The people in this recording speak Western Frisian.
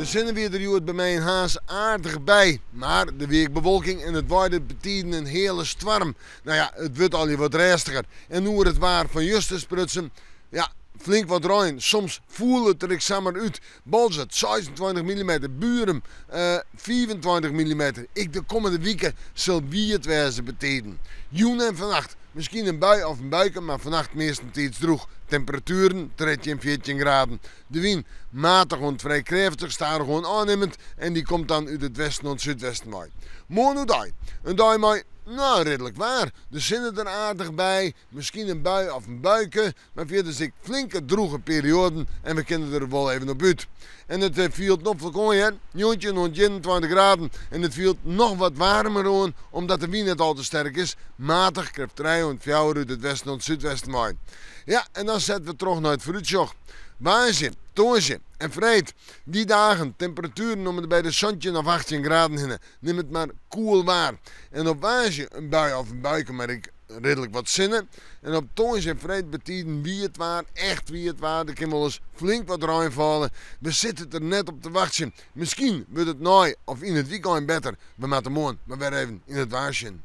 De sinne wie der hjoed by my yn Harns aardich by, mar der wie ek bewolking en it waaide betiden in heale stoarm. No ja, it wurdt allegear wat rêstiger. En oer it waar fan juster sprutsen, ja, flink wat rein. Soms foel it der ek samar út. Boalsert 26 millimeter, Burum 25 millimeter. Ek de kommende wike sil wiet wêze betiden. Jûn en fannacht miskien in bui of in buike, mar fannacht meastentiids drûch. Temperatueren 13, 14 graden. De wyn matich oant frij krêftich, stadichoan ôfnimmend en dy komt dan út it westen oant súdwesten wei. Moarn oerdei in dei mei, no, ridlik waar. De sinne der aardich by, miskien in bui of in buike, mar fierders ek flinke drûge perioaden en we kinne der wol even op út. En it fielt noflik oan hear, 19 oant 21 graden en it fielt noch wat waarmer oan omdat de wyn net al te sterk is, matich, krêft trije oant fjouwer út it westen oant súdwesten wei. Ja, en dan sette we troch nei it foarútsjoch. Woansdei, tongersdei en freed. Dy dagen, temperatueren om en by de 17 of 18 graden hinne. Nim it mar koel waar. En op woansdei in bui of in buike, mar ek ridlik wat sinne. En op tongersdei en freed betiden wiet waar, echt wiet waar. Der kin wolris flink wat rein falle. We sitte der net op te wachtsjen. Miskien wurdt it nei of yn it wykein better. We moatte moarn mar wer even yn it waar sjen.